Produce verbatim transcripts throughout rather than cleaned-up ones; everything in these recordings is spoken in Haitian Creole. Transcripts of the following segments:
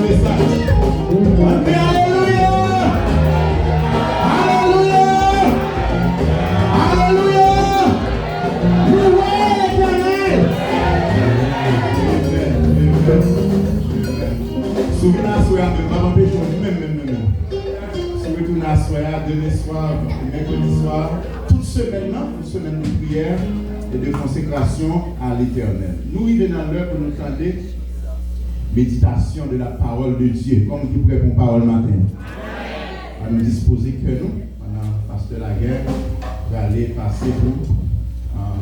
Ann kriye alelouya! Alelouya! Alelouya! Louwe Letènèl! Si w vin aswè a menm, m ap anpeche w menm, menm, menm, menm. Si w retounen aswè a, demen swa, mèkredi swa, tout semèn nan, yon semèn de priyè e de konsekrasyon a Letènèl. Nou rive nan lè pou nou tande méditation de la parole de Dieu. Kòman ki prè pou yon pawòl maten? Ann nou dispoze kè nou pandan pastè Laguerre prale pase pou, ah,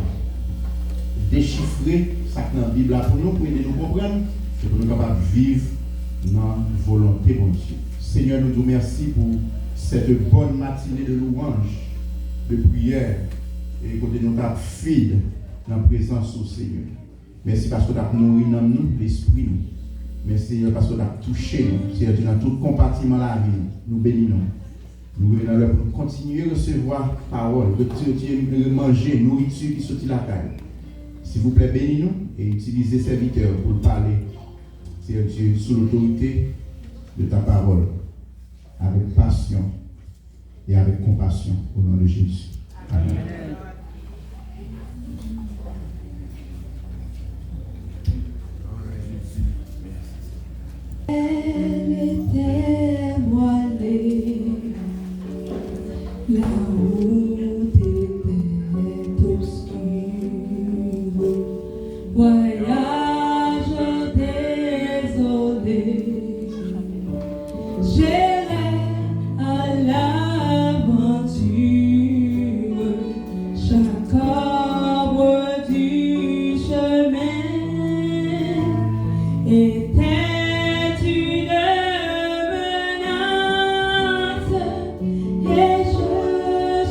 dechifre sa k nan Bib la pou nou, pou ede nou konprann, e pou nou kapab viv nan volonte Bondye. Senyè, nou di w mèsi pou cette bonne matinée de louange, de prière, e kote nou t ap feed nan prezans ou, Senyè. Mèsi paske w t ap nouri nanm nou, lespri nou. Mèsi, Senyè, paske w t ap touche nou, Senyè, nan tout konpatiman lavi nou. Nou beni non w. Nou rive nan lè pou nou kontinye resevwa pawòl, retire, retire manje, nouriti ki soti lakay. Silvouplè, beni nou e itilize sèvitè pou l pale, Senyè Dye, sou lotorite de ta pawòl, avèk pasyon e avèk konpasyon, o non de Jezi. Amèn. Elle était voilée, la route était obscure. Voyage désolé, j'irai à l'aventure. Chaque arbre du chemin était une menace et je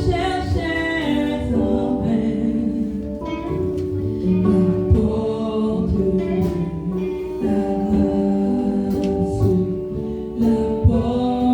cherchais en vain la porte de la grâce, la porte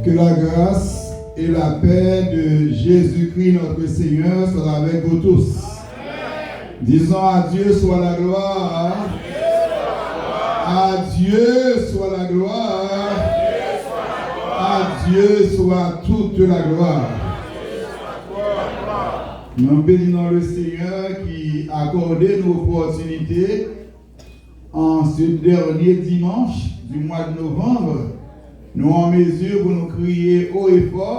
Que la grâce et la paix de Jésus-Christ notre Seigneur soient avec vous tous. Disons, à Dieu soit la gloire. À Dieu soit la gloire. À Dieu soit toute la gloire. Nou beni non le Seigneur ki akòde nou opòtinite an se dènye dimanch di mwa de novanm, nou an mezi pou nou kriye o e fò,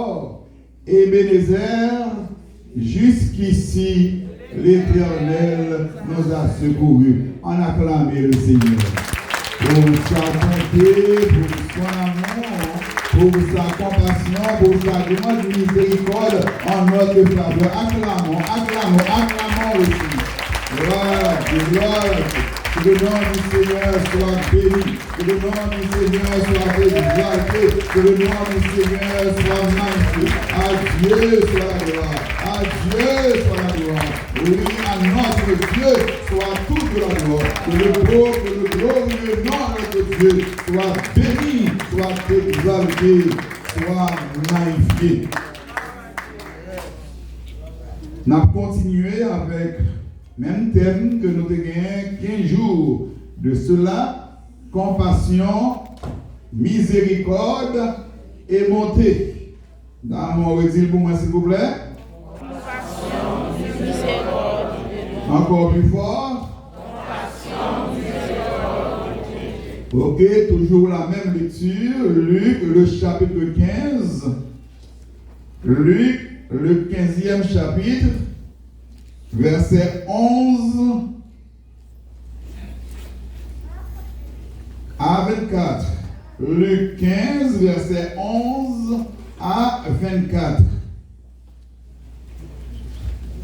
Ebenezè, jusqu'ici l'Éternel nous a secourus. Ann aklame le Senyè pou sa bonte, pou son amou, pou sa konpasyon, pou sa grand mizerikòd an nòt favè. Aklamon, aklamon, aklamon le Senyè. Glwa, glwa. Que le nom du Seigneur soit béni. Que le nom du Seigneur soit exalté. Que le nom du Seigneur soit magnifié. À Dieu soit la gloire. À Dieu soit la gloire. Oui, à notre Dieu soit toute la gloire. Que le beau, que le glorieux nom de notre Dieu soit béni, soit exalté, soit magnifié. N ap kontinye avèk menm tèm ke nou te genyen kenz jou de sila, konpasyon, mizerikòd e bonte. Damon, redi l pou mwen, silvouplè. Ankò pli fò. Ok, toujours la même lecture, Luc, le chapitre quinze. Luc, le quinzième chapitre, verset onze à vingt-quatre. Luc quinze, verset onze à vingt-quatre.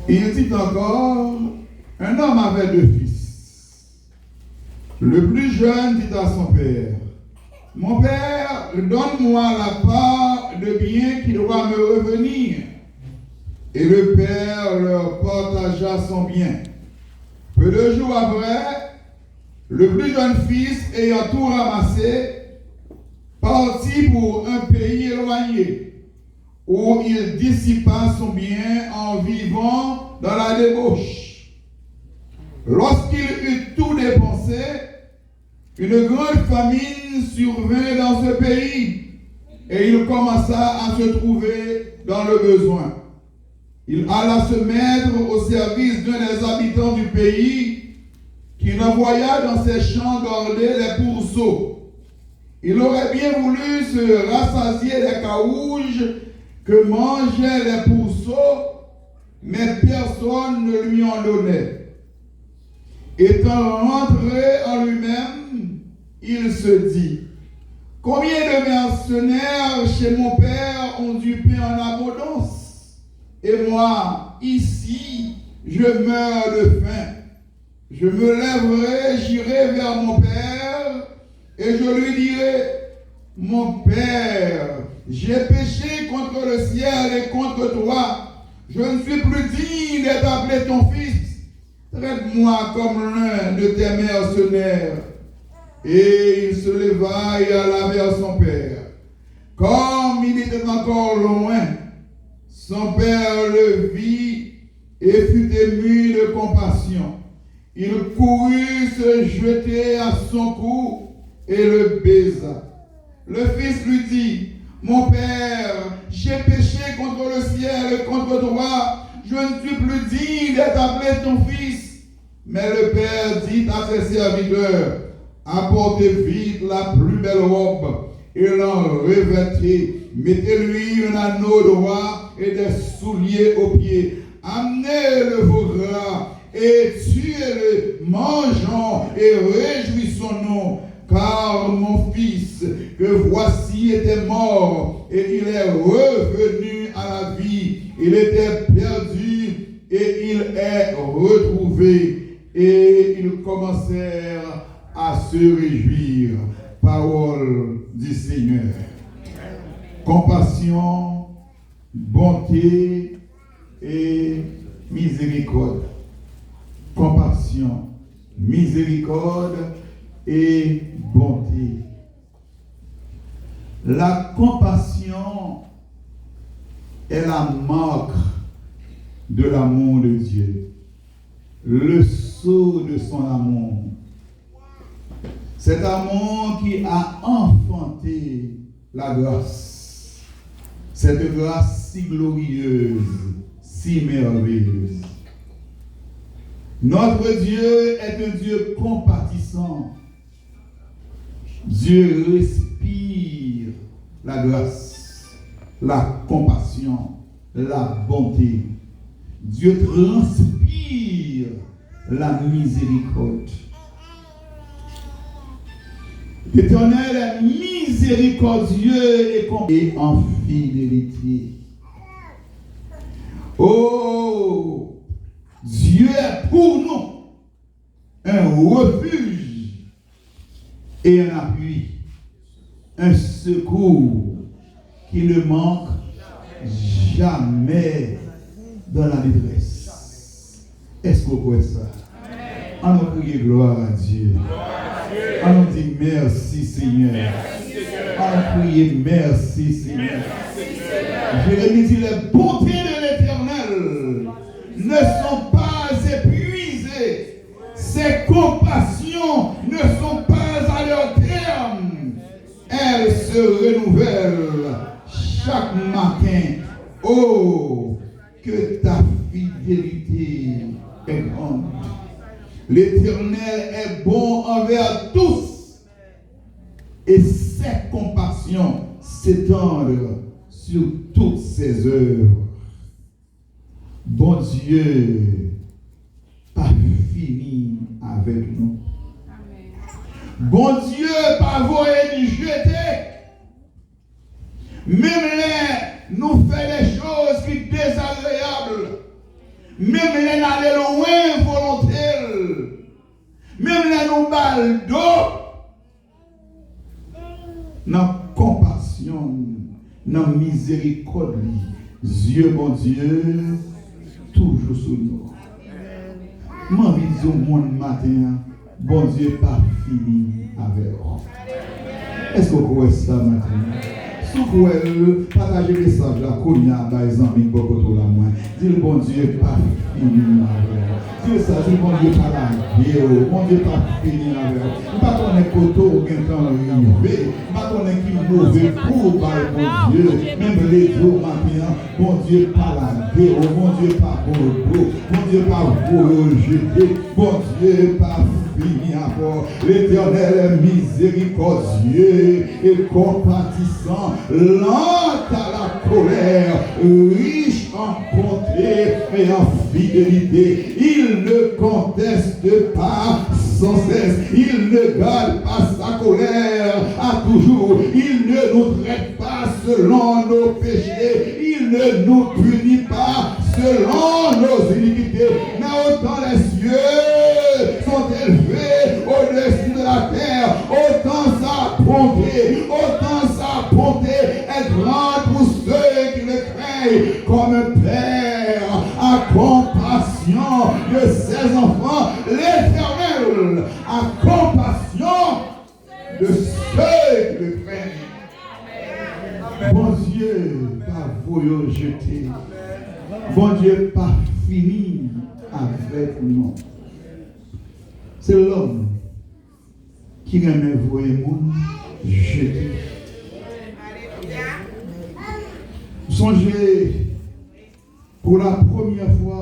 Il dit encore, un homme avait deux fils. Le plus jeune dit à son père, mon père, donne-moi la part de bien qui doit me revenir. Et le père leur partagea son bien. Peu de jours après, le plus jeune fils, ayant tout ramassé, partit pour un pays éloigné, où il dissipa son bien en vivant dans la débauche. Lorsqu'il eut tout dépensé, une grande famine survint dans ce pays, et il commença à se trouver dans le besoin. Il alla se mettre au service d'un des habitants du pays, qu'il envoya dans ses champs garder les pourceaux. Il aurait bien voulu se rassasier des carouges que mangeaient les pourceaux, mais personne ne lui en donnait. Étant rentré en lui-même, il se dit, combien de mercenaires chez mon père ont du pain en abondance, et moi, ici, je meurs de faim. Je me lèverai, j'irai vers mon père, et je lui dirai, mon père, j'ai péché contre le ciel et contre toi. Je ne suis plus digne d'être appelé ton fils. Traite-moi comme l'un de tes mercenaires. Et il se leva et alla vers son père. Comme il était encore loin, son père le vit et fut ému de compassion. Il courut se jeter à son cou et le baisa. Le fils lui dit, mon père, j'ai péché contre le ciel et contre toi, je ne suis plus digne d'être appelé ton fils. Mais le père dit à ses serviteurs, apportez vite la plus belle robe et l'en revêtez. Mettez-lui un anneau d'or et des souliers aux pieds. Amenez le veau gras et tuez-le, mangeons et réjouissons-nous, car mon fils, que voici, était mort et il est revenu à la vie, il était perdu et il est retrouvé. Et ils commencèrent à se réjouir. Parole du Seigneur. Konpasyon, bonte e mizerikòd. Konpasyon, mizerikòd e bonte. La compassion est la marque de l'amour de Dieu, le sceau de son amour. Cet amour qui a enfanté la grâce, cette grâce si glorieuse, si merveilleuse. Notre Dieu est un Dieu compatissant. Dieu respire la grâce, la compassion, la bonté. Dieu transpire la miséricorde. L'Éternel est miséricordieux et com- et en fidélité. Oh, Dieu est pour nous un refuge et un appui, un secours qui ne manque jamais dans la détresse. Èske w kwè sa? Ann nou kriye glwa a Dye. Ann nou di mèsi, Senyè. Ann nou kriye mèsi, Senyè. Jérémie dit, les bontés de l'Éternel ne sont pas épuisées. Ses compassions ne sont pas à leur terme. Elles se renouvellent chaque matin. Oh, que ta fidélité est grande. L'Éternel est bon envers tous, et ses compassions s'étendent sur toutes ses œuvres. Bondye pa fini avèk nou. Bondye pa voye n jete. Menm lè nou fè de choz ki dezagreyab, menm lè n ale lwen volonte l, menm lè nou ba l do, nan konpasyon l, nan mizerikòd li, zye Bondye toujou sou nou. M anvi di yon moun maten an, Bondye pa fini avè w. Èske w kwè sa maten an? Si w kwè l, pataje mesaj la kounye a bay zanmi k bò kote w la mwen. Di l Bondye pa fini avè w. Di l sa, di l Bondye pa lage w, Bondye pa fini avè w. M pa konnen kote w gentan rive, m pa konnen ki move kou w bay Bondye, men m vle di w maten an, Bondye pa lage w, Bondye pa ba w do, Bondye pa voye w jete, Bondye pa fini avè w. L'Éternel est miséricordieux et compatissant, lent à la colère, riche en bonté et en fidélité. Il ne conteste pas sans cesse, il ne garde pas sa colère à toujours, il ne nous traite pas selon nos péchés, il ne nous punit pas selon nos iniquités. Mais autant les cieux sont élevés au-dessus de la terre, autant sa bonté, autant sa bonté est grande pour ceux qui le craignent. Comme un père a compassion de ses enfants, l'Éternel a compassion de ceux qui le craignent. Bondye pa voye w jete. Bondye pa fini avèk nou. Se lòm ki renmen voye moun jete. M sonje, pou la premyè fwa,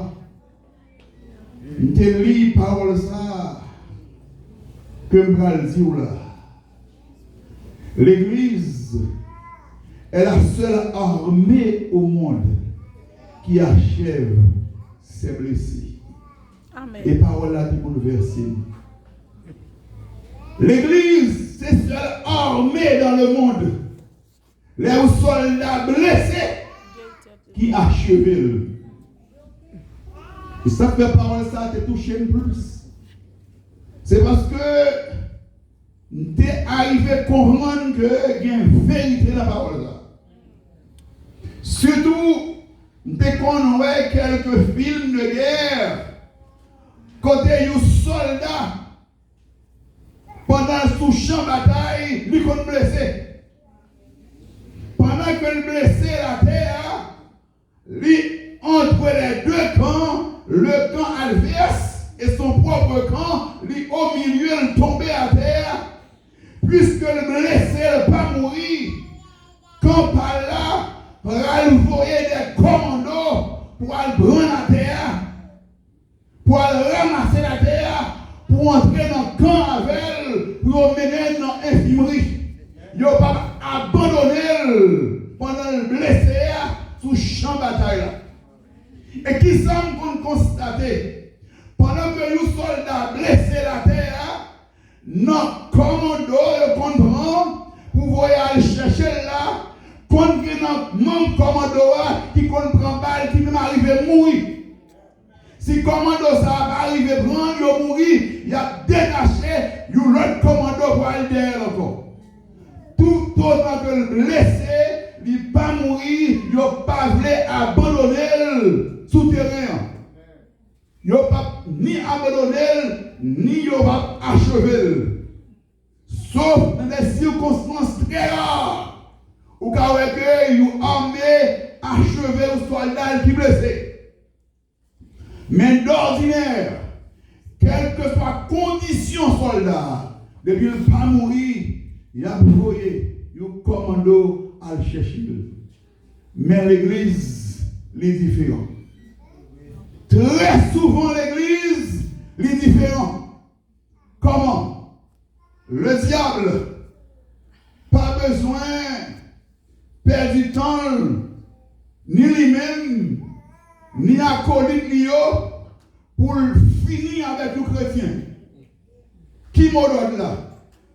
m te li pawòl sa a ke m pral di w la. L'église est la seule armée au monde qui achève ses blessés. Amèn. E pawòl la te boulvèse m. L'église, se sèl ame dans le monde. Lè yon sòlda blese, ki acheve l. E sa k fè pawòl sa a te touche m plis. Se paske m te arive konprann ke gen verite nan pawòl la. Sitou, m te konn wè kèlke fim de gè kote yon sòlda, pandan l sou chan batay, li konn blese. Ke l blese l atè a, li entre les deux camps, le camp adverse et son propre camp, li o milye, l tonbe atè a. Piske l blese, l pa mouri, kan pa l la pral voye de kòmando pou al pran atè a, pou al ranmase l atè a, pou antre nan kan avè l, pou yo mennen l nan enfimri. Yo p ap abandone l pandan l blese a sou chan batay la. E kisa m konn konstate? Pandan ke yon sòlda blese l atè a, nan kòmando yo konn pran pou voye al chèche l la, konn gen nan manm kòmando a ki konn pran bal, ki menm arive mouri. Si kòmando sa a pa rive pran l, yo mouri, y ap detache yon lòt kòmando pou al dèyè l ankò. Toutotan ke l blese, li pa mouri, yo pa vle abandone l sou teren an. Yo p ap ni abandone l, ni yo p ap acheve l. Sof nan de sikonstans trè ra, ou ka wè ke yon ame acheve yon sòlda l ki blese. Men dòdinè, kèlkeswa kondisyon sòlda a, depi l pa mouri, y ap voye yon kòmando al chèche l. Men legliz, li diferan. Trè souvan, legliz, li diferan. Kòman? Ledyab pa bezwen pèdi tan l, ni li menm, ni akolit li yo, pou l fini avèk yon kretyen. Ki modòd la?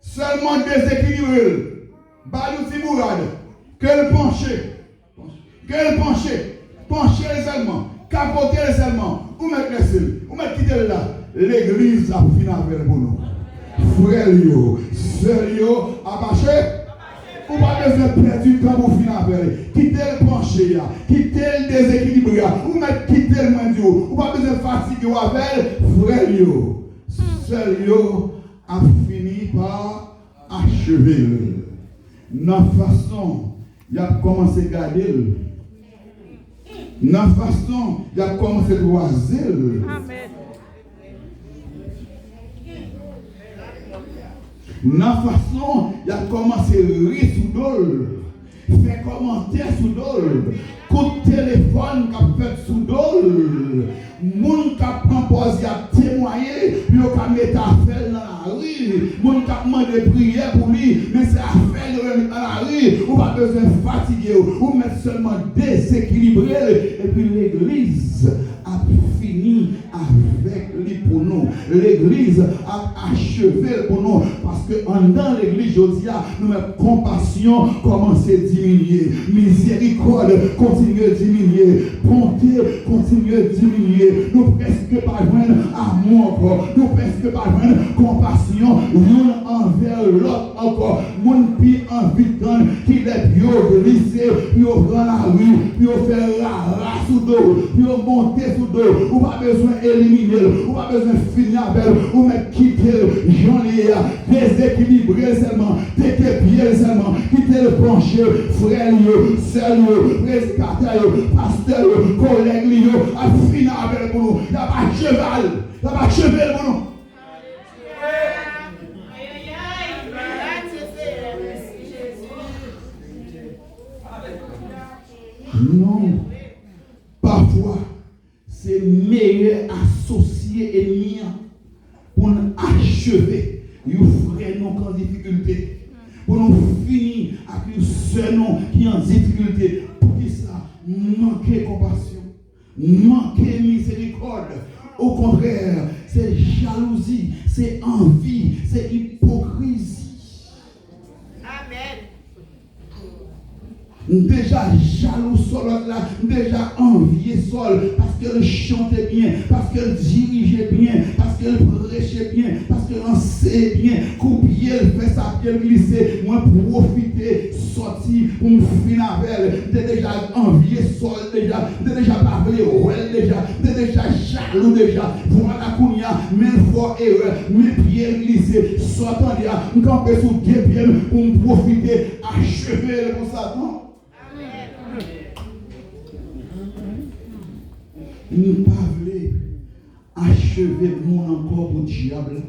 Sèlman dezekilibre l, ba l yon ti bourad, ke l panche, ke l panche, panche l sèlman, kapote l sèlman, ou mèt lèse l, ou mèt kite l la. Legliz ap fin avè l pou nou. Frè l yo, sè l yo ap ache. Ou pa bezwen pèdi tan pou fin avè l. Kite l panche a, kite l dezekilibre a. Ou mèt kite l, mwen di w. Ou pa bezwen fatige w avè l, frè l yo. Sè l yo ap fini pa acheve l. Nan fason y ap kòmanse gade l. Nan fason y ap kòmanse kwaze l. Amèn. Nan fason y ap kòmanse ri sou do l, fè kòmantè sou do l, kout telefòn k ap fèt sou do l, moun k ap pran pòz y ap temwaye pou yo ka mete afè l nan lari, moun k ap mande priyè pou li, men se afè l yo met nan lari. Ou pa bezwen fatige w, ou mèt sèlman dezekilibre l, epi legliz ap fini avèk li pou nou. Legliz ap acheve l pou nou. Paske anndan legliz jodi a, nou wè konpasyon kòmanse diminye. Mizerikòd kontinye diminye. Bonte kontinye diminye. Nou prèske pa jwenn amou ankò. Nou prèske pa jwenn konpasyon youn anvè lòt ankò. Moun pi anvi tann kilè pye w glise pou yo pran lari, pou yo fè rara sou do w, pou yo monte sou do w. Ou pa bezwen elimine l, ou pa bezwen fini avè l, ou mèt kite l jan l ye a. Dezekilibre l sèlman, teke pye l sèlman, kite l panche. Frè l yo, sè l yo, predikatè yo, pastè yo, kolèg li yo ap fini avè l pou nou. Y ap acheve l, y ap acheve l pou nou. Non. Pafwa, se meyè asosye ènmi an pou n acheve yon frè nou k an difikilte, pou nou fini ak yon sè nou ki an difikilte. Poukisa? Manke konpasyon. Manke mizerikòd. Okontrè, se jalouzi, se anvi, se ipokrizi. Amèn. M deja jalou sou lòt la, m deja anvye Sòl, paske l chante byen, paske l dirije byen, paske l preche byen, paske l anseye byen. Kou pye l fè sa, pye l glise, mwen pwofite sòti pou m fin avè l. M te deja anvye Sòl deja. M te deja pa vle wè l deja. M te deja jalou deja. Vwala kounye a, men l fè erè, men pye l glise. Sa w tande a, m kanpe sou de pye m pou m pwofite acheve l pou Satan. M pa vle acheve moun ankò pou dyab la.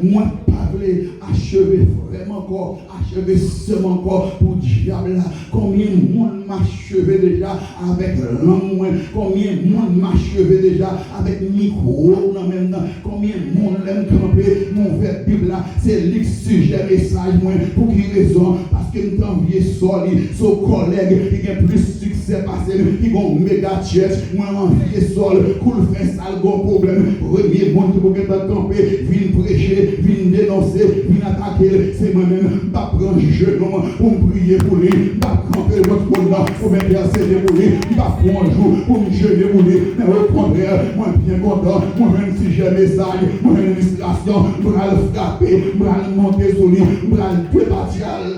Mwen pa vle acheve frè m ankò, acheve sè m ankò pou dyab la. Konbyen moun m acheve deja avèk lang mwen? Konbyen moun m acheve deja avèk mikwo nan men m nan? Konbyen moun lè m kanpe, m ouvè Bib la, se li k sijè mesaj mwen? Pou ki rezon? Paske m t anvye sò li, se yon kòlèg ki gen plis siksè pase m, ki gen yon mega church, mwen anvye sò l, kou l fè sa l gen yon pwoblèm, premye moun ki pou gentan kanpe, vin preche, vin denonse, vin atake l, se mwen menm. M p ap pran jenou m pou m priye pou li, m p ap kanpe lòt moun nan pou m entèsede pou li, m p ap pran jou pou m jene pou li, men okontrè, mwen byen kontan, mwen jwenn sijè mesaj, mwen jwenn enspirasyon, m pral frape, m pral monte sou li, m pral depatya l.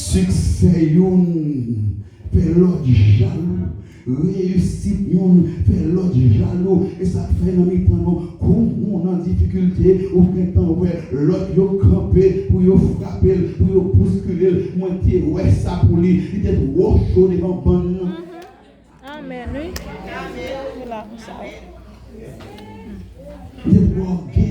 Siksè youn fè lòt jalou. Reyisit youn fè lòt jalou. E sa k fè nan mitan nou, kou moun an difikilte, ou gentan wè lòt yo kanpe pou yo frape l, pou yo bouskile l. Mwen te wè sa pou li. Li te twò cho devan bann nan. Amèn, wi. Se la pou sa, wi. Li te twò gè.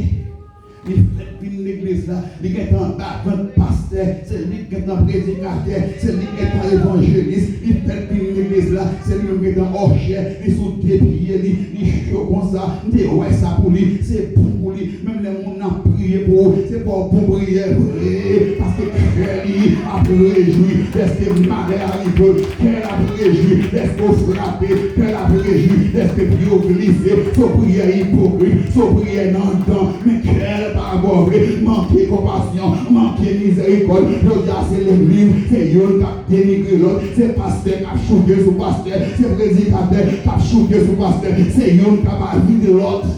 Li fèk vin legliz la, li gentan anba vant pastè, se li k gentan predikatè, se li k gentan evanjelis, li fèk vin legliz la, se li menm gentan òchè, li sou de pye li, li cho konsa, m te wè sa pou li, se bon pou li, menm lè moun nan ap priye pou ou, se pa w bon priyè vre, paske kè li ap rejwi dèske malè a rive w, kè l ap rejwi dèske w frape, kè l ap rejwi dèske pye w glise, se w priyè ipokrit, se w priyè nan dan, men kè l pa bon vre, manke konpasyon, manke mizèrikòd, jodi a se legliz, se youn k ap denigre lòt, se pastè k ap choute sou pastè, se predikatè k ap choute sou pastè, se youn k ap avili lòt.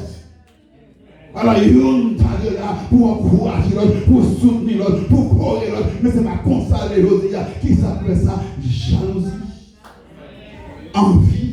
Alò, youn ta dwe la pou ankouraje lòt, pou soutni lòt, pou kore lòt. Men se pa konsa l ye jodi a. Kisa k fè sa? Jalouzi. Anvi.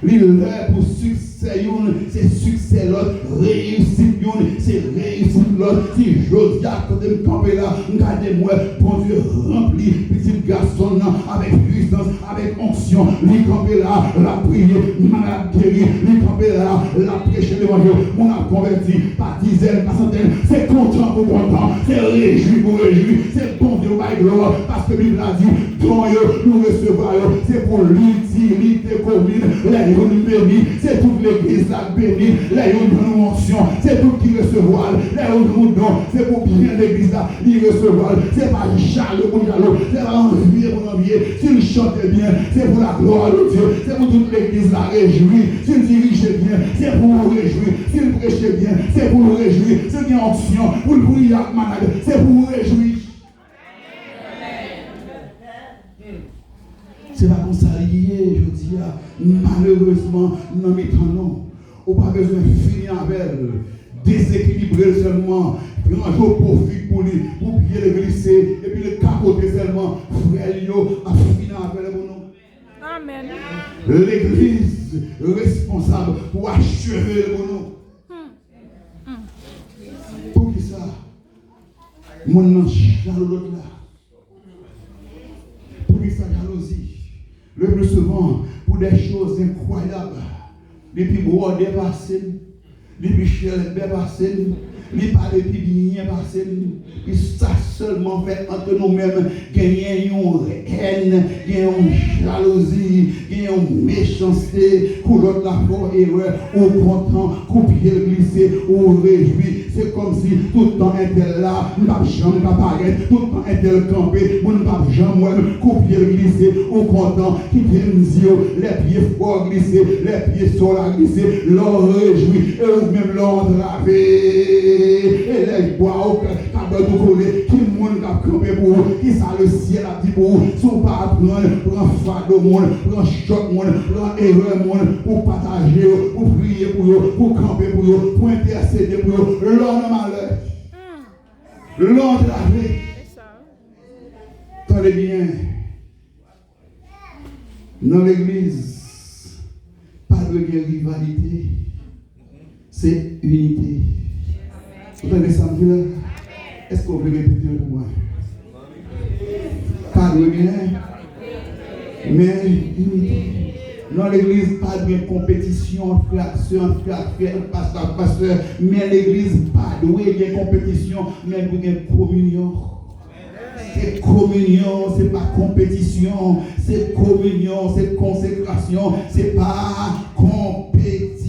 Li lè pou siksè youn, se siksè lòt. Reyisit youn, se reyisit lòt. Si jodi a, kote m kanpe la, m gade m wè Bondye ranpli pitit gason l nan avèk pwisans, avèk onksyon. Li kanpe la, l ap priye, malad geri. Li kanpe la, l ap preche levanjil. Moun ap konvèti pa dizèn, pa santèn. Se kontan pou kontan, se rejwi pou rejwi. Se Bondye w bay glwa, paske Bib la di, don yo, nou resevwa yo, se pou litilite komin. Lè youn beni, se tout legliz la k beni. Lè youn ban nou onksyon, se tout ki resevwa l. Lè youn ban nou don, se pou byen legliz la, li resevwa l. Se pa jalou pou n jalou, se pa anvye pou n anvye. Si l chante byen, se pou la glwa de Dye, se pou tout legliz la rejwi. Si l dirije byen, se pou ou rejwi. Si l preche byen, se pou l rejwi. Si l gen onksyon pou l priye ak malad, se pou ou rejwi. Se pa konsa l ye jodi a, malerezman, nan mitan nou. Ou pa bezwen fini avè l, dezekilibre l sèlman, pran jou pwofit pou li, pou pye l glise, epi l kapote sèlman. Frè l yo ap fini avè l pou nou. Amèn. Legliz responsab pou acheve l pou nou. Poukisa moun nan jalou lòt la? Poukisa jalouzi? Le plus souvent, pou des choses incroyables. Li pi bwòdè pase m, li pi chèlbè pase m, li pale pi byen pase m. Pi sa sèlman fè ant nou menm genyen yon èn, genyen yon jalouzi, genyen yon mechanste, kou lòt la fè w erè, ou kontan, kou pye l glise, ou rejwi. Se kòmsi tout tan entèl la, m p ap janm ka parèt, tout tan entèl kanpe, moun p ap janm wè m, kou pye l glise, ou kontan, kite m di w, lè pye fò w glise, lè pye sò w la glise, lè w rejwi, e ou menm lè w antrave, e lè bwa w, kabòt ou kole, ki moun k ap kanpe pou ou, kisa lesyèl ap di pou ou, si w pa aprann pran fado moun, pran chòk moun, pran erè moun, pou pataje yo, pou priye pou yo, pou kanpe pou yo, pou entèsede pou yo, lè w nan malè, lè w antrave. Tande byen. Nan legliz, pa dwe gen rivalite, se inite. Ou tande sa m di la? Èske w vle repete l pou mwen? Pa dwe gen, men inite. Nan legliz pa dwe gen konpetisyon ant frè ak sè, ant frè ak frè, ant pastè ak pastè. Men legliz pa dwe gen konpetisyon, men dwe gen kominyon. Se kominyon, se pa konpetisyon. Se kominyon, se konsekrasyon, se pa konpetisyon.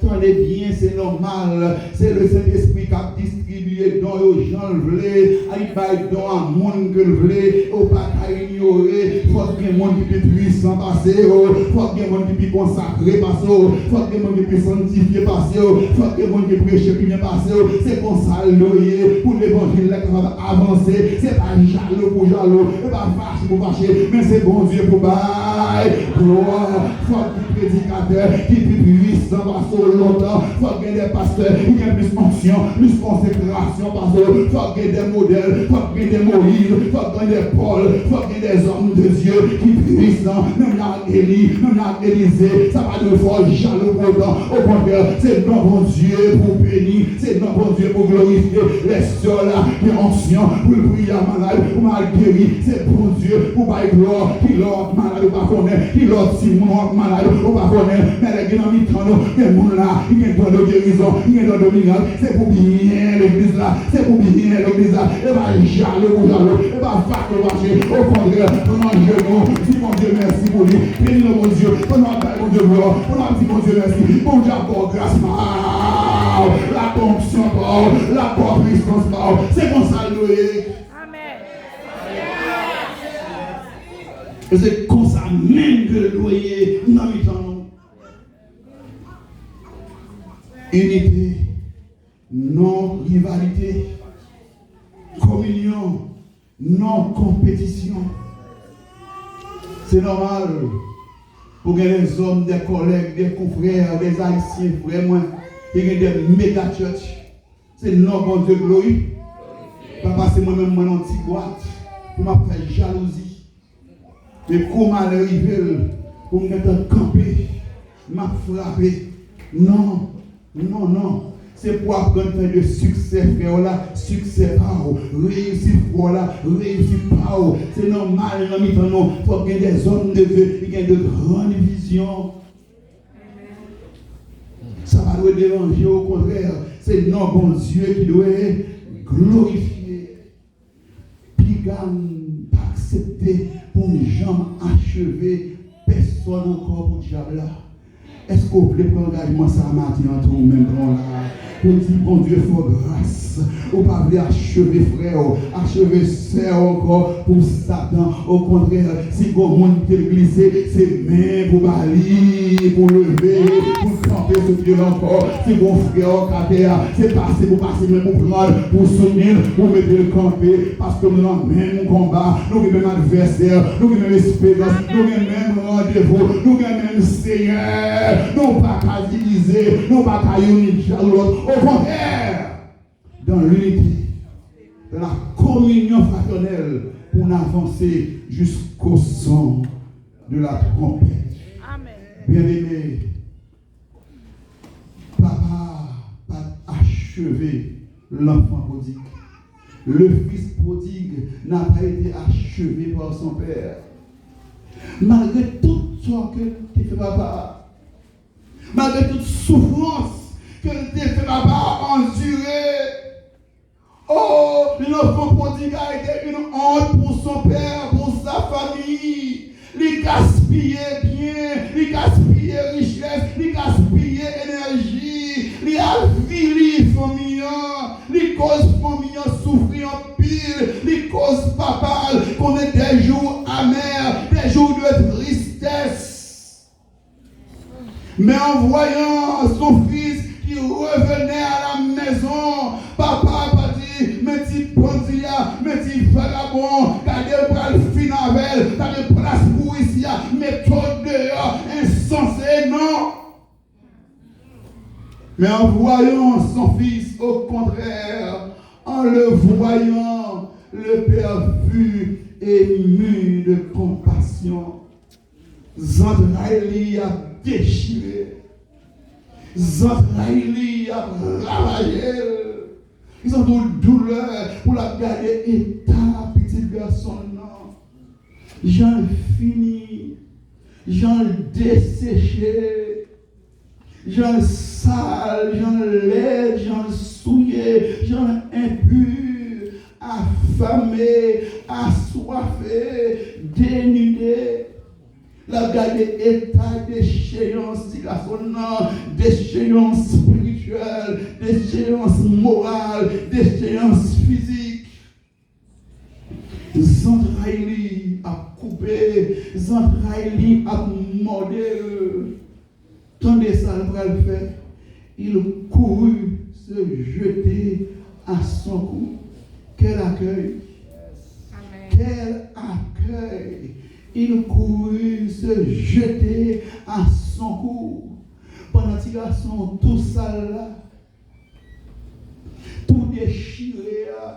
Tande byen, se nòmal. Se Lesentespri k ap distribiye don yo jan l vle. Li bay don a moun ke l vle. Ou pa ka inyore. Fòk gen moun ki pi pwisan pase w. Fòk gen moun ki pi konsakre pase w. Fòk gen moun ki pi sanntifye pase w. Fòk gen moun ki preche pi byen pase w. Se konsa l dwe ye pou levanjil la kapab avanse. Se pa jalou pou jalou. Se pa fache pou fache. Men se Bondye pou bay glwa. Fòk predikatè ki pi pwisan pase w lontan. Fòk gen de pastè ki gen plis onksyon, plis konsekrasyon pase w. Fòk gen de modèl, fòk gen de Moyiz, fòk gen de Pòl, fòk gen de zòm de Dye ki pwisan, menm jan ak Eli, menm jan ak Elize. Sa pa dwe fè w jalou pou otan. Okontrè, se non Bondye pou w beni, se non Bondye pou w glorifye. Lè sè w la gen onksyon pou l priye a malad, pou malad geri, se Bondye pou bay glwa. Kilè w ap malad ou pa konnen, kilè w timoun w ap malad ou pa konnen. Men lè gen nan mitan nou, gen moun la ki gen don de gerizon, ki gen don de mirak, se pou byen legliz la, se pou byen legliz la. E pa jalou pou jalou, e pa fache pou fache. Okontrè, pran jenou, di Bondye mèsi pou li. Beni non Bondye, pandan w ap bay Bondye glwa, pandan w ap di Bondye mèsi, Bondye ap ba w gras pa w, l ap ba w onksyon pa w, l ap ba w pwisans pa w. Se konsa l dwe ye. E se konsa menm ke l dwe ye nan mitan nou. Inite, non rivalite, kominyon, non konpetisyon. Se nòmal pou gen de zòm, de kòlèg, de konfrè, de ayisyen, frè mwen, ki gen de mega church. Se non Bondye glorifye. Pa pase mwen menm, mwen nan ti bwat pou m ap fè jalouzi. Men kou malè rive l, pou m gentan kanpe, m ap frape. Non, non, non. Se pou aprann fè de siksè frè w la siksè pa w, reyisit frè w la reyisit pa w. Se nòmal nan mitan nou, fòk gen de zòm de Dye ki gen de grann vizyon. Sa pa dwe deranje, okontrè, se non Bondye ki dwe glorifye. Piga m pa aksepte pou m janm acheve pèsonn ankò pou dyab la. Èske w vle pran angajman sa a maten an tou, ou menm pran la? Pou di Bondye fè w gras. Ou pa vle acheve frè w, acheve sè w ankò pou Satan. Okontrè, si gon moun ki te glise, se men pou ba li, pou leve, pou kanpe sou pye l ankò. Si gon frè w k atè a, se pase pou pase men pou pran l, pou soutni l, pou mete l kanpe. Paske nou nan menm konba, nou gen menm advèsè, nou gen menm esperans, nou gen menm randevou, nou gen menm Seyè. Nou pa ka divize, nou pa ka youn ni djal lòt. Okontrè, dans l'unité, dans la communion fraternelle, pou n avanse jusqu'au son de la trompette. Byeneme, papa pa t acheve lanfan pwodig. Le fils prodigue n'a pas été achevé par son père. Malgre tout tò ke l te fè papa a, malgre tout soufrans ke l te fè papa a andire, oh, l'enfant prodigue a été une honte pour son père, pour sa famille. Li gaspiye byen, li gaspiye richès, li gaspiye enèji, li avili fanmi an, li koz fanmi an soufri anpil, li koz papa l konnen des jours amers, des jours de tristesse. Mais en voyant son fils qui revenait à la maison, papa pa di, men ti bandi a, men ti vagabon, gade pral fin avè l, pa gen plas pou isi a, mete w deyò, ensanse, non. Mais en voyant son fils, au contraire, en le voyant, le père fut ému de compassion. Zantray li ap dechire. Zantray li ap ravaje l. Li santi yon doulè pou l ap gade eta pitit gason l nan. Jan l fini, jan l deseche, jan l sal, jan l lèd, jan l souye, jan l enpi, afame, aswafe, denide. L ap gade eta decheyans ti gason nan, decheyans espirityèl, decheyans moral, decheyans fizik. Zantray li ap koupe, zantray li ap mòde l. Tande sa l pral fè. Il courut se jeter à son cou. Quel accueil! Quel accueil! Il courut se jeter à son cou. Pandan ti gason tou sal la, tou dechire a,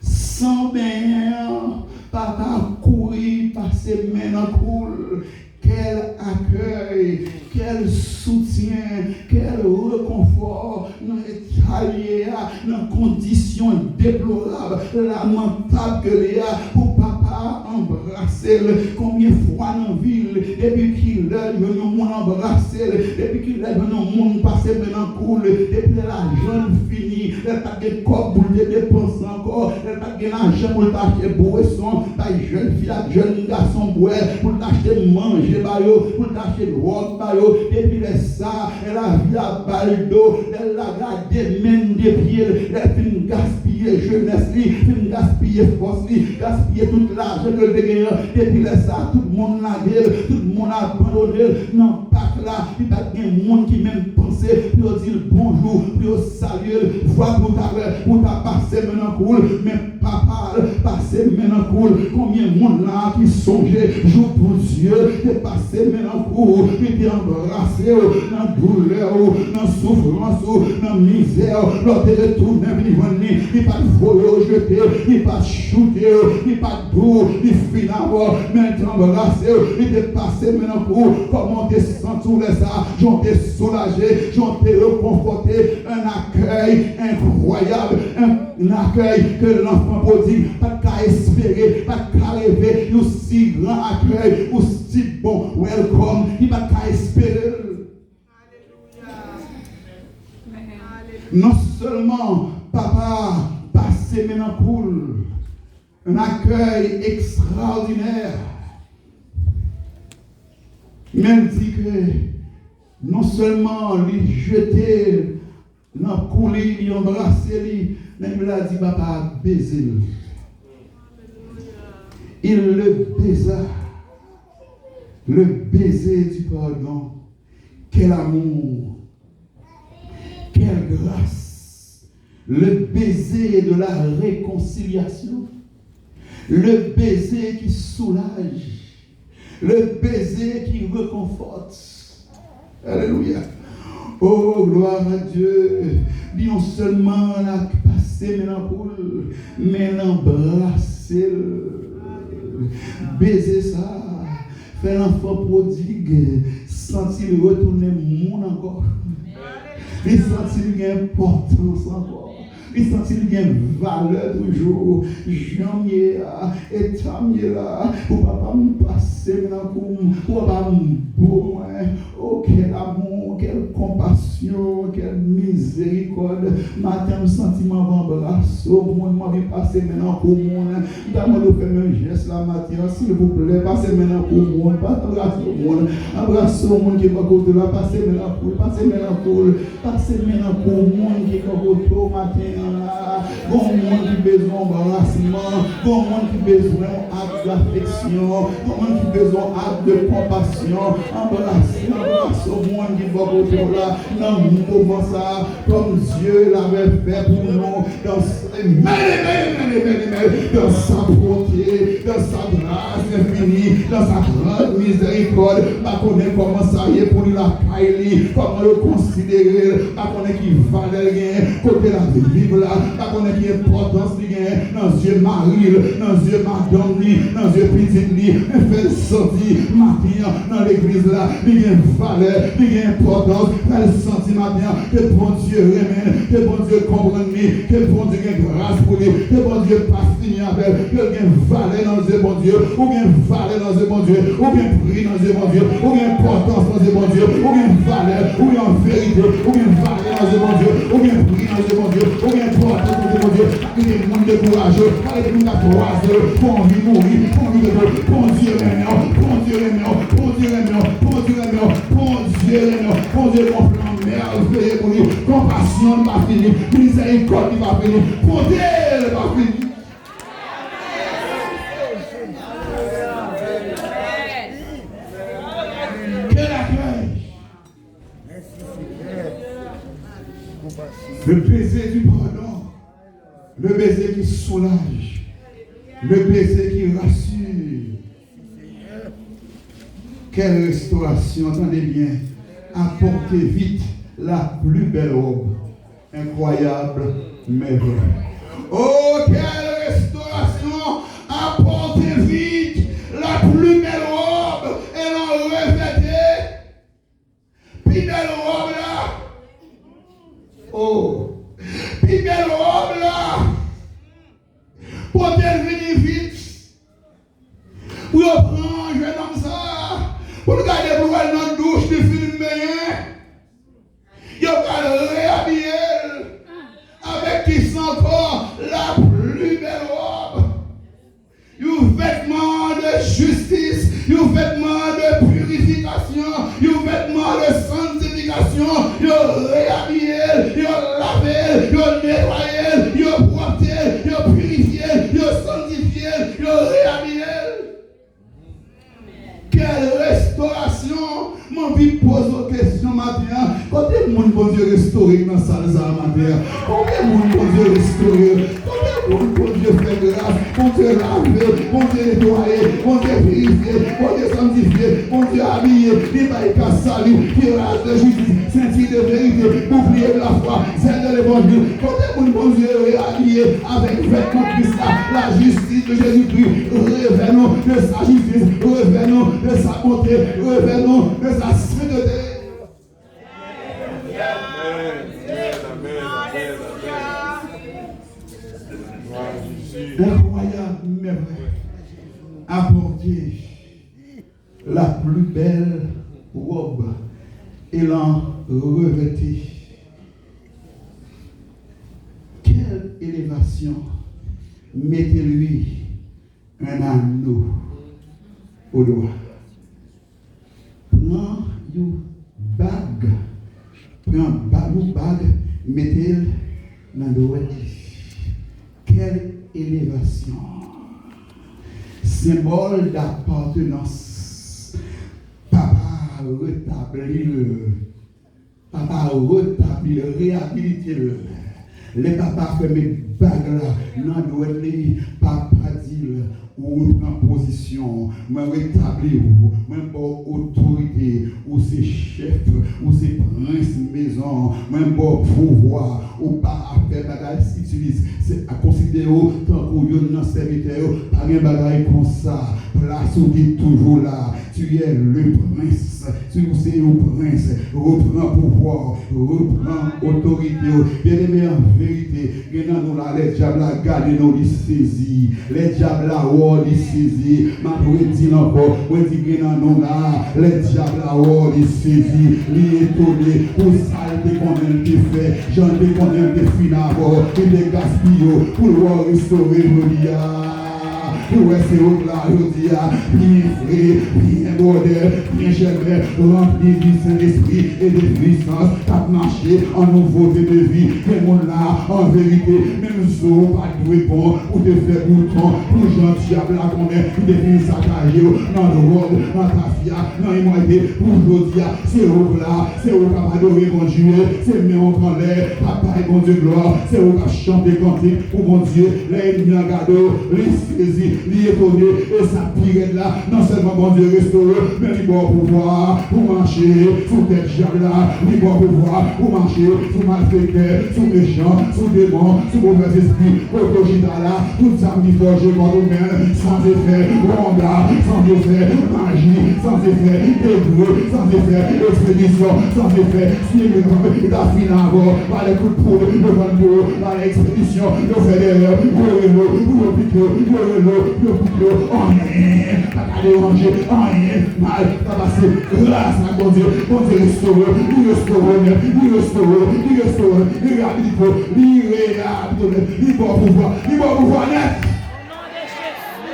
san benyen an, papa kouri pase men nan kou l. Quel accueil, quel soutien, quel réconfort nan eta l ye a, nan kondisyon deplorab, lamantab ke l ye a, pou papa anbrase l. Konbyen fwa nan vi l, depi kilè l jwenn yon moun anbrase l, depi kilè l jwenn yon moun pase men nan kou l, depi lè lajan l fini, lè l pa t gen kòb pou l te depanse ankò, lè l pa t gen lajan pou l ta achte bweson bay jèn fi ak jèn gason bwè, pou l ta achte manje ba yo, pou l ta achte dwòg ba yo, depi lè sa, lè lavi a ba l do, lè l lage a de men de pye l, lè l fin gaspiye jenès li, fin gaspiye fòs li, gaspiye tout lajan ke l te genyen an, depi lè sa, tout moun lage l, tout moun abandone l. Nan pak la, li pa t gen moun ki menm panse pou yo di l bonjou, pou yo salye l, vwa pou ta wè, pou ta pase men nan kou l, men papa l pase men nan kou l. Konbyen moun la ki sonje jou Bondye te pase men nan kou w, li te anbrase w nan doulè w, nan soufrans ou, nan mizè w, lè w te retounen vin jwenn li, li pa t voye w jete, li pa t choute w, li pa t di w li fin avè w, men l te anbrase w, li te pase men nan kou w. Kòman w te santi w lè sa a? Jan w te soulaje, jan w te rekonfòte, un accueil incroyable, un, un accueil que l'enfant prodigue pa t ka espere, pa t ka reve, yon si gran akèy, yon si bon welcome, li pa t ka espere l. Non sèlman papa a pase men nan kou l, un accueil extraordinaire, men l di ke non sèlman li jete l nan kou li, li anbrase li, men Bib la di papa a beze l. Il le baisa. Le baiser du pardon. Quel amour! Quelle grâce! Le baiser de la réconciliation. Le baiser qui soulage. Le baiser qui réconforte. Alelouya. Oh, gloire à Dieu. Li non sèlman l pase men nan kou l, men l anbrase l. Beze sa fè lanfan pwodig santi l retounen moun ankò. Li santi l gen enpòtans ankò. Li santi l gen valè toujou. Jan m ye a, eta m ye la, pou papa m pase m nan kou m, pou papa m bo mwen. O, quel amour, quelle compassion, quelle miséricorde. Maten an, m santi m anvi anbrase yon moun, m anvi pase men nan kou moun. M ta mande w fè menm jès la maten an, silvouplè, pase men nan kou moun, pa anbrase yon moun. Anbrase yon moun ki bò kote w la, pase men nan kou l, pase men nan kou l. Pase men nan kou moun ki bò kote w maten an la. Gon moun ki bezwen anbrasman, gon moun ki bezwen yon ak dafeksyon, gon moun ki bezwen yon ak de konpasyon. Anbrase, anbrase yon moun ki bò kote w la nan moman sa a, comme Dieu l'avait fait pour nous dans, amen, amen, amen, amen, amen, dans sa bonté, dans sa grâce infinie, dans sa grande Mizèrikòd, m pa konnen kòman sa ye pou li lakay li, kòman yo konsidere l, m pa konnen ki valè l genyen kote l ap viv la, m pa konnen ki enpòtans li genyen nan zye mari l, nan zye madanm li, nan zye pitit li, men fè l santi maten an nan legliz la, li gen valè, li gen enpòtans, fè l santi maten an ke Bondye renmen l, ke Bondye konprann li, ke Bondye gen gras pou li, ke Bondye pa fini avè l, ke l gen valè nan zye Bondye, ou gen valè nan zye Bondye, ou gen pri nan zye Bondye, ou gen enpòtans nan zye Bondye, ou gen valè, ou gen verite, ou gen valè nan zye Bondye, ou gen pri nan zye Bondye, ou gen enpòtans nan zye Bondye. Pa kite moun dekouraje w, pa kite moun k ap kwaze w, pou anvi mouri, pou anvi gade w. Bondye renmen w, Bondye renmen w, Bondye renmen w, Bondye renmen w, Bondye renmen w, Bondye gon plan mèveye pou li. Konpasyon li pa fini, mizèrikòd li pa fini, bonte li pa fini. Quel accueil! Le baiser du pardon, le baiser qui soulage, le baiser qui rassure. Quelle restauration, tande byen, apportez vite la plus belle robe. Incroyable, mais vrai. Oh, quelle restauration! Apportez vite la plus belle robe et l'en revêtez. Pi bèl wòb la. Oh, pi bèl wòb la. Pote l vini vit. Pou yo pran jennonm sa a, pou l gade pou l wè l nan douch, li fin benyen. Yo pral reyabiye l avèk kisa ankò? La pli bèl wòb. Yon vètman de jistis, yon vètman de pirifikasyon, yon vètman de santifikasyon. Yo reyabiye l, yo lave l, yo netwaye l, yo pwòpte l, yo pirifye l, yo santifye l, yo reyabiye l. Kèl restorasyon! M anvi poze w kesyon maten an. Kote moun Bondye restore k nan sal sa a maten an? Kote moun Bondye restore? Kote moun Bondye fè gras? Bondye lave, Bondye netwaye, Bondye pirifye, Bondye santifye, Bondye abiye, li bay kas sali, kiras de jistis, senti de verite, bouclier de la foi, zèl de levanjil. Kote moun Bondye reabiye avèk vètman Kris la, lajistis de Jezikri? Revè nou de sa jistis, revè nou de sa bonte, revè nou de sa sentete. Incroyable, mais vrai. Apportez la plus belle robe et l'en revêtez. Quelle élévation! Mettez-lui un anneau au doigt. Pran yon bag, pran ba-, yon bag, mete l nan dwèt li. Quelle élévation! Symbole d'appartenance. Papa retabli l. Papa retabli l, reyabilite l. Lè papa fè met bag la nan dwèt li, papa di l, ou repran pozisyon, mwen retabli w, mwen ba w otorite, ou se chèf, ou se prens mezon, mwen ba w pouvwa, ou pa ap fè bagay sitilis, se konsidere w tankou youn nan sèvitè yo, pa gen bagay konsa, plas ou te toujou la, tu es le prince. Si w se yon prens, repran pouvwa w, repran otorite w. Byeneme, an verite, gen nan nou la, lè dyab la gade nou, li sezi. Lè dyab la wè w, li sezi. M ap redi l ankò, mwen di gen nan nou la, lè dyab la wè w, li sezi. Li etone pou sa l te konnen l te fè, jan l te konnen l te fin avè w, li te gaspiye w, pou l wè w restore jodi a. Ou wè se ou k la jodi a, byen fre, byen bwòdè, byen jèlbè, ranpli di Sentespri e de pwisans, k ap mache an nouvote de vi. Gen moun la, an verite, menm zo w pa t dwe bon pou te fè bouton, pou jan dyab la konnen li te fin sakaje w nan dwòg, nan tafya, nan imoralite, pou jodi a, se ou k la, se ou k ap adore Bondye, se men w k anlè, k ap bay Bondye glwa, se ou k ap chante kantik pou Bondye, lè ènmi an gade w, li sezi. Li etone, e sa k pi rèd la, non sèlman Bondye restore w, men li ba w pouvwa pou mache sou tèt dyab la, li ba w pouvwa pou mache sou malfektè, sou mechan, sou demon, sou movèzespri. Kote w chita la, tout zam ki fòje kont ou menm, san efè, wonga, san efè, maji, san efè, degre, san efè, ekspedisyon, san efè, si yo ta fin avè w, pa lè kout poud yo vann pou yo, pa lè ekspedisyon yo fè dèyè w, yo rele w pou yo pike w, yo rele w pou yo pike w, anyen pa ka deranje, anyen mal pa pase. Gras ak Bondye, Bondye restore w, li restore w nèt, li restore w, li restore w, li reyabilite w, li reyabilite w nèt, li ba w pouvwa, li ba w pouvwa nèt.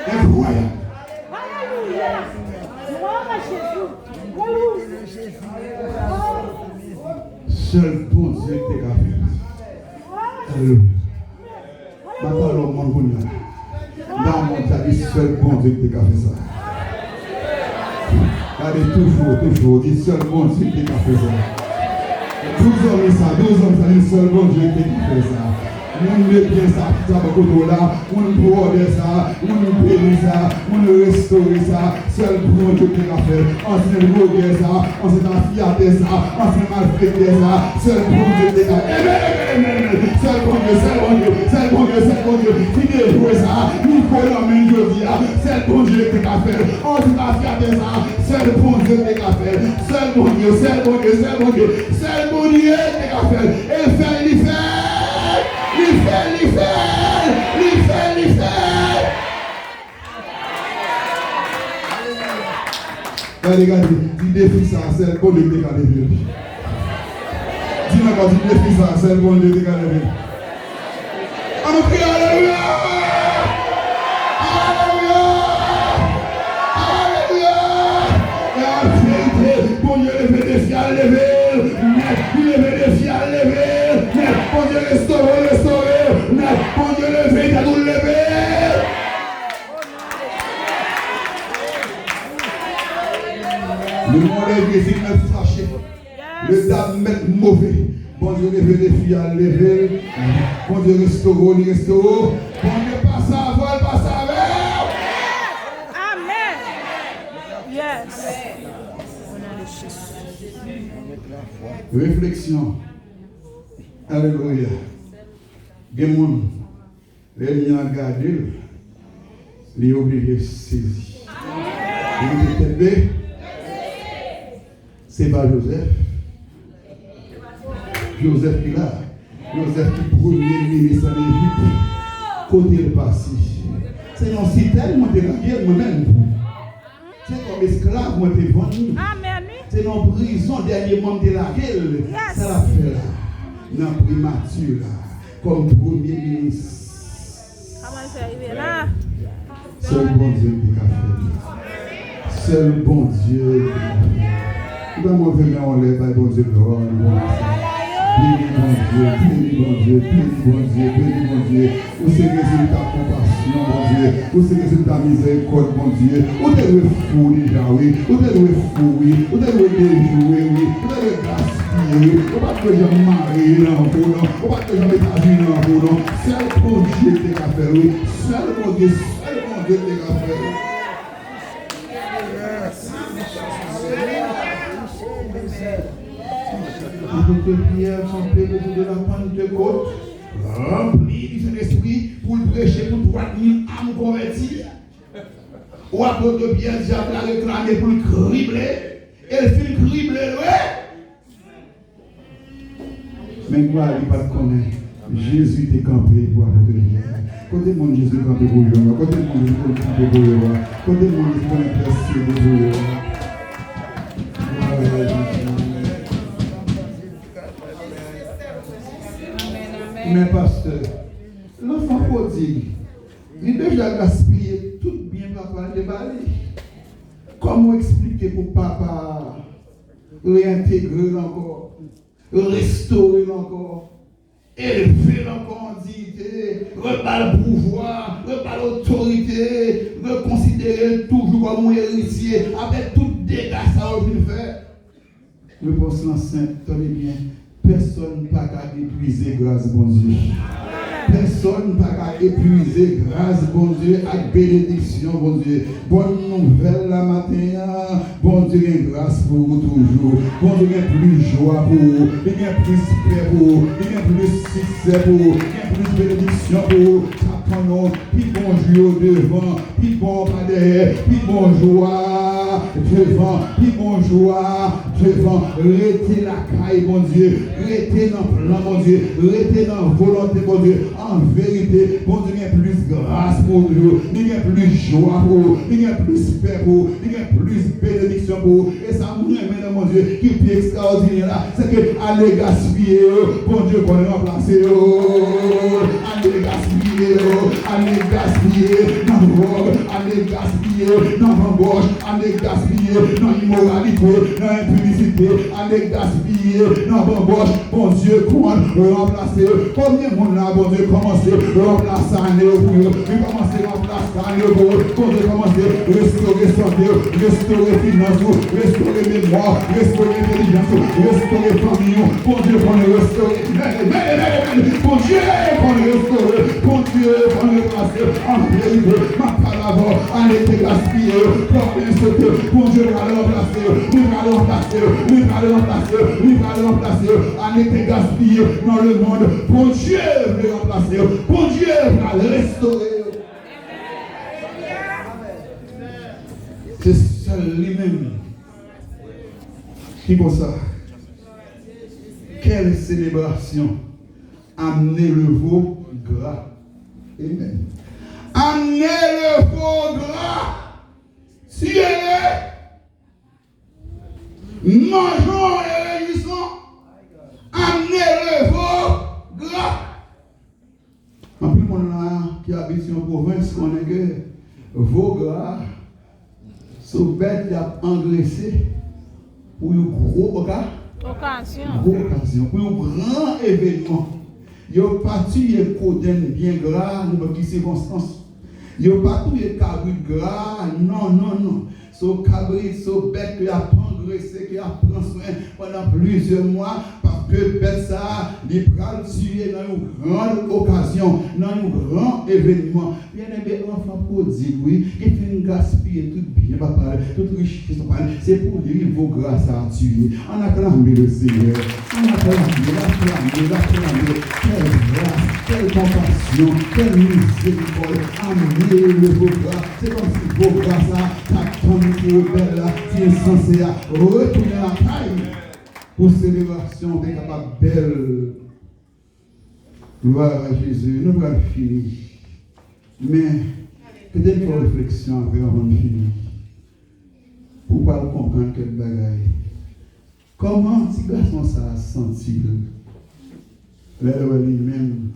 Enkwayab. Alelouya. Glwa a Jezi. Alelouya. Sèl Bondye ki te ka fè sa. Alelouya. M ap pale w monn kounye a. Nan monn sa, di sèl Bondye ki te ka fè sa. Gade, toujou, toujou, di sèl Bondye ki te ka fè sa. Di zanmi sa, di zanmi sa, di sèl Bondye ki te ka fè sa. Moun de byen sa, sa bò kote w la, moun bwòdè sa, moun beni sa, moun restore sa, sèl Bondye ki te ka fè l. Ansyen vlogè sa, ansyen mafyatè sa, ansyen malfektè sa, sèl Bondye ki te ka fè l. Amen, amen, amen, amen. Sèl Bondye, sèl Bondye, sèl Bondye, sèl Bondye ki te jwe sa, li voye nan men l jodi a, sèl Bondye ki te ka fè l. Ansyen mafyatè sa, sèl Bondye ki te ka fè l. Sèl Bondye, sèl Bondye, sèl Bondye, sèl Bondye ki te ka fè l. E l fè l, li fè l. Li fè l, li fè l, li fè l, li fè l. Gade, gade, di defi sa, sèl Bondye ki te ka leve l. Di l ankò, di defi sa, sèl Bondye ki te ka leve l. Ann nou kriye alelouya! Alelouya! Alelouya! E an verite, Bondye leve defi a, l leve l nèt. Li leve defi a, l leve l nèt. Bondye restore, l restore l nèt. Bondye leve tèt ou, l leve l. Le monde est invisible, mais faché. Le dam mèt move. Bondye leve defi a, l leve l. Bondye restore w, li restore w. Bondye pase avè w, l pase avè w. Amen. Yes. Refleksyon. Alelouya. Gen moun, lènmi an gade l, li oblije sezi. Li mete tèt be. Se pa Jozèf. Jozèf ki la. Jozèf ki premye minis ann Ejip. Kote l pase? Se nan sitèn mwen te lage l, mwen menm. Se kòm esklav mwen te vann li. Amen, wi. Se nan prizon dènyèman m te lage l. Yes. Sa l ap fè la? Nan primati la, kòm premye minis. Kòman l fè rive la? Sèl Bondye ki ka fè l. Sèl Bondye ki ka fè l. Nou ta mwen fèmen anlè, bay Bondye glwa, nou Bondye. Beni Bondye, beni Bondye, beni Bondye, beni Bondye. Ou se rezilta konpasyon, Bondye. Ou se rezilta mizèrikòd, Bondye. Ou te dwe fou deja, wi. Ou te dwe fou, wi. Ou te dwe dejwe, wi. Ou te dwe gaspiye, wi. Ou pa t dwe janm mare nan vo, non. Ou pa t dwe janm etaji nan vo, non. Sèl Bondye te ka fè l, wi. Sèl Bondye, sèl Bondye te ka fè l. Apôtre Pierre kanpe le jour de la Pentecôte, ranpli di Sentespri, pou l preche pou twa mil âmes konvèti. Ou apôtre Pierre, dyab la reklame pou l krible, e l fin krible l, wi. Men kwa li pa t konnen, Jezi te kanpe pou apôtre Pierre. Kote moun Jezi kanpe pou yo a? Kote moun Jezi kanpe pou yo a? Kote moun Jezi konnen pèse pou yo a? Men pastè, lanfan pwodig, li deja gaspiye tout byen papa l te ba li. Kòman w eksplike pou papa a reyentegre l ankò, restore l ankò, elve l ankò an diyite, reba l pouvwa, reba l otorite, rekonsidere l toujou kòm yon eritye, apre tout dega sa yo vin fè? Repons lan senp, tande byen. Pèsonn pa ka deprize gras Bondye. Pèsonn Pèsonn pa ka epuize gras Bondye ak benediksyon Bondye. Bòn nouvèl la maten an, Bondye gen gras pou ou toujou. Bondye gen plis jwa pou ou. Li gen plis pè pou ou. Li gen plis siksè pou ou. Li gen plis benediksyon pou ou. Sa tann ou pi bon jou yo devan. Pi bon pa dèyè, pi bon jou a devan, pi bon jou a devan. Rete lakay Bondye, rete nan plan Bondye, rete nan volonte Bondye. An verite, Bondye gen plis gras pou ou toujou, li gen plis jwa pou ou, li gen plis pè pou ou, li gen plis benediksyon pou ou. E sa m renmen nan Bondye ki pi ekstraòdinè la, se ke ale gaspiye yo, Bondye konn ranplase yo. Ale gaspiye yo, ale gaspiye nan dwòg, ale gaspiye nan banbòch, ale gaspiye nan imoralite, nan enpidisite, ale gaspiye nan banbòch. Bondye konn ranplase yo. Konbyen moun la Bondye kòmanse ranplase ane yo pou yo? Li kòmanse ranplase ane yo pou yo. Bondye kòmanse restore sante yo, restore finans ou, restore memwa, restore entelijans ou, restore fanmi ou. Bondye konn restore. Mèt, mèt, mèt, mèt. Bondye konn restore. Bondye konn ranplase. An verite, m ap pale avè w. Ane te gaspiye yo, pran byen sote. Bondye pral ranplase yo. Li pral ranplase yo. Li pral ranplase yo. Li pral ranplase yo. Ane te gaspiye nan lemonn, Bondye vle ranplase yo. Bondye pral restore yo. Se sèl li menm ki konsa. Quelle célébration! Amenez le veau gras. Amen. Amenez le veau gras. Tuez-le. Mangeons et réjouissons. Amenez le veau gras. Anpil moun la ki abite yon pwovens konnen ke vo gra se yon bèt y ap angrese pou yon gwo oka-, Okazyon. Gwo okazyon, pou yon gran evenman. Yo pa tiye kodenn byen gra nenpòt ki sikonstans. Yo pa touye kabrit gra, non, non, non. Se yon kabrit, se yon bèt ke y ap angrese, ke y ap pran swen pandan plizyè mwa, paske bèt sa a, li pral tiye nan yon gran okazyon, nan yon gran evenman. Byeneme, anfan pwodig, wi, ki fin gaspiye tout byen papa l, tout richès papa l, se pou li vo gra sa a tiye. Ann aklame Lesenyè. Ann aklame l, aklame l, aklame l. Kèl gras, kèl konpasyon, kèl mizerikòd. Amenez le veau gras. Se kòmsi vo gra sa t ap tann pou rebèl la, ti ensanse a, retounen lakay pou selebrasyon te kapab bèl. Glwa a Jezi. Nou pral fini. Men, kite m fè yon refleksyon avè w anvan n fini. Pou w pral konprann kèk bagay. Kòman ti gason sa a santi l lè l wè li menm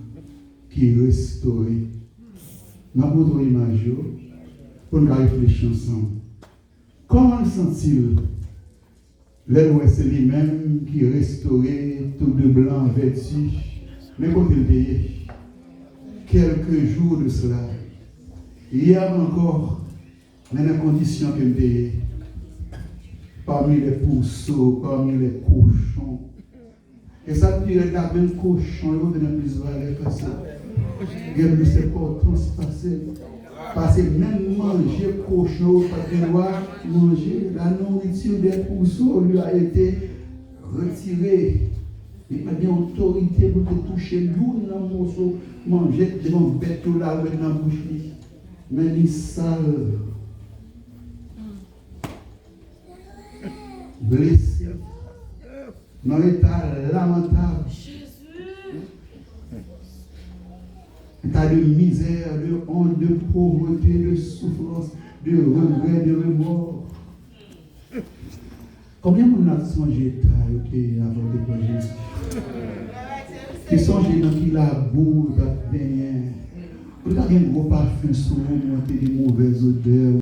ki restore? M ap montre w imaj yo pou n ka reflechi ansanm. Kòman l santi l lè l wè se li menm ki restore tou de blan vèti? Men kote l te ye. Quelques jours de cela, yè ankò, men nan kondisyon ke m te ye, parmi les pourceaux, parmi les cochons. E sa k pi rèd la, menm kochon yo te gen plis valè pase l. Gen plis enpòtans pase l. Pase menm manje kochon yo pa t gen dwa manje, la nourriture des pourceaux lui a été retirée. Li pa t gen otorite pou te touche youn nan moso manje devan bèt yo la ou met nan bouch li. Men li sal, blese, nan eta lamantab. Eta de mizè, de ont, de povrete, de soufrans, de regrè, de remò. Konbyen moun la t sonje eta yo te ye avan w te pran Jezi? Ki sonje nan ki labou yo t ap benyen? Ou te ka gen gwo pafen sou ou, men w te gen movèz odè, w